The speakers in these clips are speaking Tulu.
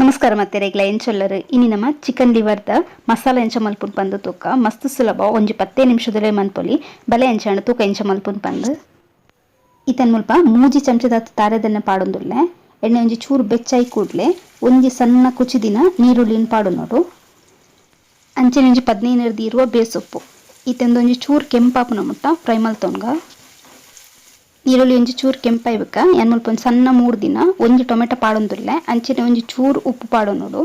ನಮಸ್ಕಾರ ಮತ್ತೆರೆಗ್ಲ, ಎಂಚೊಲ್ಲರ್? ಇನಿ ನಮ ಚಿಕನ್ ಲಿವರ್ದ ಮಸಾಲ ಎಂಚ ಮಲ್ಪುನ್ ಪಂದ್ ತೂಕ. ಮಸ್ತ್ ಸುಲಭ, ಒಂಜಿ ಪತ್ತೇ ನಿಮಿಷದಲ್ಲೇ ಮನ್ಪೊಲಿ. ಬಲೆ, ಎಂಚಾಂಡ ತೂಕ ಎಂಚ ಮಲ್ಪುನ್ ಪಂದ್. ಇತನ್ ಮುಲ್ಪ 3 ಚಮಚದಾತ್ ತಾರೆದೆಣ್ಣೆ ಪಾಡೊಂದುಲ್ಲೆ. ಎಣ್ಣೆ ಒಂಜಿ ಚೂರು ಬೆಚ್ಚಾಯಿ ಕೂಡ್ಲೆ ಒಂಜಿ ಸಣ್ಣ ಕುಚಿದಿನ ನೀರುಳ್ಳಿನ್ ಪಾಡೊನೊಡು. ಅಂಚನೆ ಒಂಜಿ 15ರ್ದ್ 20 ಬೇಸೊಪ್ಪು. ಇತ್ತೆ ಒಂಜಿ ಚೂರು ಕೆಂಪಾಪುನ ಮುಟ್ಟ ಫ್ರೈ ಮಲ್ತೊನ್ಗ. ನೀರುಳ್ಳಿ ಒಂಜಿ ಚೂರು ಕೆಂಪಾಯಿ ಬೊಕ್ಕ ಯಾನ್ ಮುಲ್ಪ ಒಂಜಿ ಸಣ್ಣ ಮೂರ್ದಿನ ಒಂಜಿ ಟೊಮೆಟೊ ಪಾಡೊಂದುಲ್ಲೆ. ಅಂಚನೆ ಒಂಜಿ ಚೂರು ಉಪ್ಪು ಪಾಡೊನೊಡು.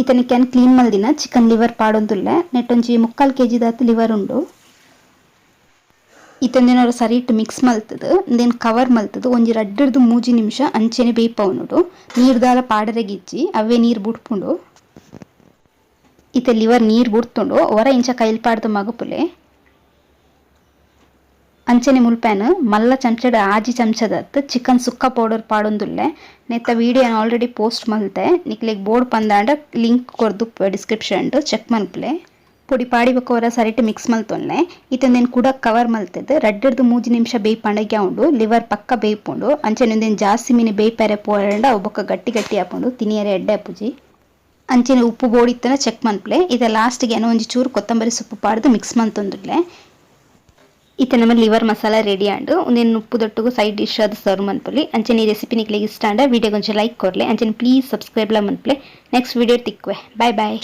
ಇತ್ತೆ ಯಾನ್ ಕ್ಲೀನ್ ಮಲ್ದಿನ ಚಿಕನ್ ಲಿವರ್ ಪಾಡೊಂದುಲ್ಲೆ. ನೆಟ್ ಒಂಜಿ ಮುಕ್ಕಾಲ್ ಕೆಜಿದಾತ್ ಲಿವರ್ ಉಂಡು. ಇತ್ತೆ ಸರಿಟ್ ಮಿಕ್ಸ್ ಮಲ್ತುದು, ಉಂದೆನ್ ಕವರ್ ಮಲ್ತುದು ಒಂಜಿ 2ರ್ದ್ 3 ನಿಮಿಷ ಅಂಚನೆ ಬೇಯ್ಪವೊನೊಡು. ನೀರ್ ದಾಲ ಪಾಡರೆಗಿಜ್ಜಿ, ಅವೇ ನೀರು ಬುಡ್ಪುಂಡು. ಇತ್ತೆ ಲಿವರ್ ನೀರು ಬುಡ್ತುಂಡು. ಒರ ಇಂಚ ಕೈಲ್ ಪಾಡ್ದು ಮಗುಪುಲೆ. ಅಂಚನೆ ಮುಲ್ಪೇನ್ ಮಲ್ಲ ಚಮಚಡ್ 6 ಚಮಚದತ್ ಚಿಕನ್ ಸುಕ್ಕ ಪೌಡರ್ ಪಾಡೊಂದುಲ್ಲೆ. ನೆತ್ತ ವಿಡಿಯೋ ಆಲ್ರೆಡಿ ಪೋಸ್ಟ್ ಮಲ್ತೆ. ನಿಕ್ಲೆಗ್ ಬೋಡು ಪಂದಾಂಡ ಲಿಂಕ್ ಕೊರ್ದು ಡಿಸ್ಕ್ರಿಪ್ಷನ್ ಚೆಕ್ ಮನ್ಪುಲೆ. ಪೊಡಿ ಪಾಡಿ ಬೊಕ್ಕ ಒರ ಸರಿಟ್ ಮಿಕ್ಸ್ ಮಲ್ತೊನ್ಲೆ. ಇತ್ತೆ ಉಂದೆನ್ ಕುಡ ಕವರ್ ಮಲ್ತುದು 2ರ್ದ್ 3 ನಿಮಿಷ ಬೇಯ್ಪಾಂಡ ಉಂಡು, ಲಿವರ್ ಪಕ್ಕ ಬೇಯ್ಪುಂಡು. ಅಂಚನೆ ಉಂದೆನ್ ಜಾಸ್ತಿ ಮೀನು ಬೇಯ್ಪೆರೆ ಪೋಯಂಡ ಅವು ಬೊಕ್ಕ ಗಟ್ಟಿ ಗಟ್ಟಿ ಆಪುಂಡು, ತಿನಿಯರೆ ಎಡ್ಡೆ ಆಪುಜಿ. ಅಂಚನೆ ಉಪ್ಪು ಬೋಡಿತ್ತನ ಚೆಕ್ ಮನ್ಪುಲೆ. ಇತ್ತೆ ಲಾಸ್ಟ್ಗೆ ಏನೋ ಒಂಜಿ ಚೂರು ಕೊತ್ತಂಬರಿ ಸೊಪ್ಪು ಪಾಡ್ದು ಮಿಕ್ಸ್ ಮಲ್ತೊಂದುಲ್ಲೆ. ಇತ್ತೆ ನಮ್ಮ ಲಿವರ್ ಮಸಾಲ ರೆಡಿ ಆಂಡ್. ಉಂದೆನ್ ಉಪ್ಪುದೊಟ್ಟುಗು ಸೈಡ್ ಡಿಶ್ ಆದ್ ಸರ್ವ್ ಮನ್ಪೊಲಿ. ಅಂಚನೆ ಈ ರೆಸಿಪಿ ನಿಕ್ಲೆಗ್ ಇಷ್ಟ ಆಂಡ ವಿಡಿಯೋ ಒಂಜಿ ಲೈಕ್ ಕೊರ್ಲೆ. ಅಂಚನೆ ಪ್ಲೀಸ್ ಸಬ್ಸ್ಕ್ರೈಬ್ ಲ ಮನ್ಪುಲೆ. ನೆಕ್ಸ್ಟ್ ವಿಡಿಯೋ ತಿಕ್ಕುವೆ. Bye boy.